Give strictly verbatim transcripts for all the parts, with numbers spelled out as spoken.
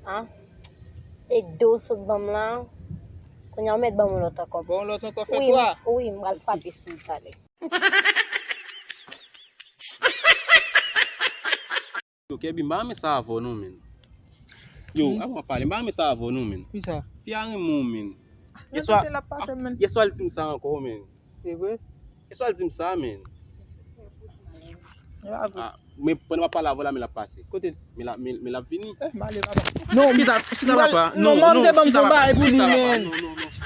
Ah, e de w sot ban m la, kounye a w mèt ban m yon lòt ankò. Bon, lòt ankò fè twa. Wi, m pral frape sou ou talè. Yo, Kèbi, m pa renmen sa avè w non, men. Yo, hmm, avan pale, m pa renmen sa avè w non, men. Kisa? Fi a renmen w, men. Yèswa, yèswa l di m sa ankò, men. Se vre? Yèswa l di m sa, men. Ah, men pandan m ap pale avè w la, men l ap pase. Kote l? Men l ap, men, men l ap vini. Eh, m ale, papa. Non, chita, chita, papa. Non, non, manman te ban m fon bagay pou li, men.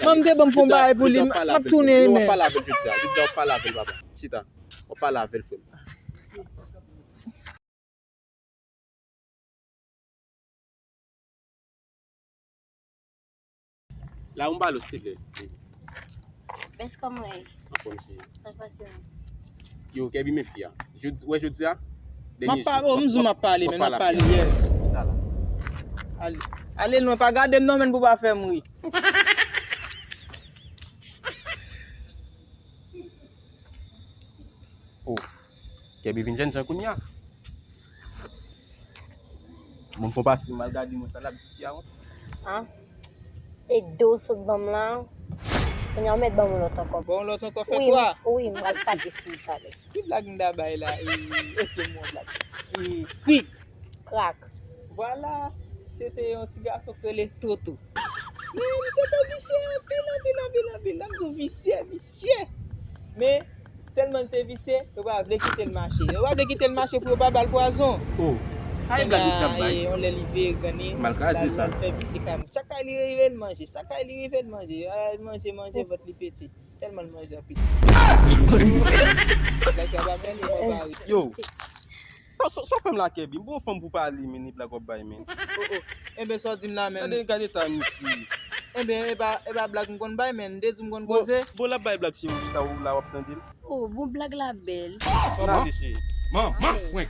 Manman te ban m fon bagay pou li, m ap tounen, men. W ap pale avè l jodi a. Jodi a, w ap pale avè l, papa. Chita. W ap pale avè l, frè m. La ou m pale w, silvouplè. Best, kòman w ye? Anfòm, cheri. Sa k pase, man? Yo, Kèbi, men fi a. Jodi, wè jodi a? M ap pale, oh, m di w m ap pale, men m ap pale, yes. Chita la. Ale, ale lwen, pa gade m non, men pou pa fè m ri. Oh. Kèbi vin jènjan kounye a. Moun fon pase mal gade mwen sa l ap di fi a, wi. Ah. E de w sot ban m la, kounye a w mèt ban m yon lòt ankò. Bon, lòt ankò fè twa. Wi, m pral frape sou ou talè. Ki blag m ta bay la? E, ok, m yon blag. E, krik. Krak. Vwala, se te yon ti gason k rele Toto. Men misye te visye anpil, anpil, anpil, anpil. Lè m di w visye, visye. Men, tèlman l te visye, yo pa vle kite l mache. Yo pa vle kite l mache pou yo pa ba l pwazon. Oh, sa e blag misye ap bay? Kounye a, e, yon lè li veye grann li, mal kraze sa. L al fè visye kay moun. Chak kay li rive, l manje. Chak kay li rive, l manje. Ah, manje, manje, vant li pete. Tèlman l manje anpil. Blag sa pa bèl, yo pa ri. Yo. Sa, sa, sa w fè m la, Kèbi? M pran yon fanm pou pale, men, e blag w ap bay, men. Oh, oh. Enben, sa w di m la, men. Gade, gade eta misye. Enben, e pa, e pa blag m konn bay, men. M te di w m konn koze. Bon, bon, l ap bay blag, cheri, chita w la, w ap tande l. Oh, bon, blag la bèl. N ale, cheri. Manman frenk.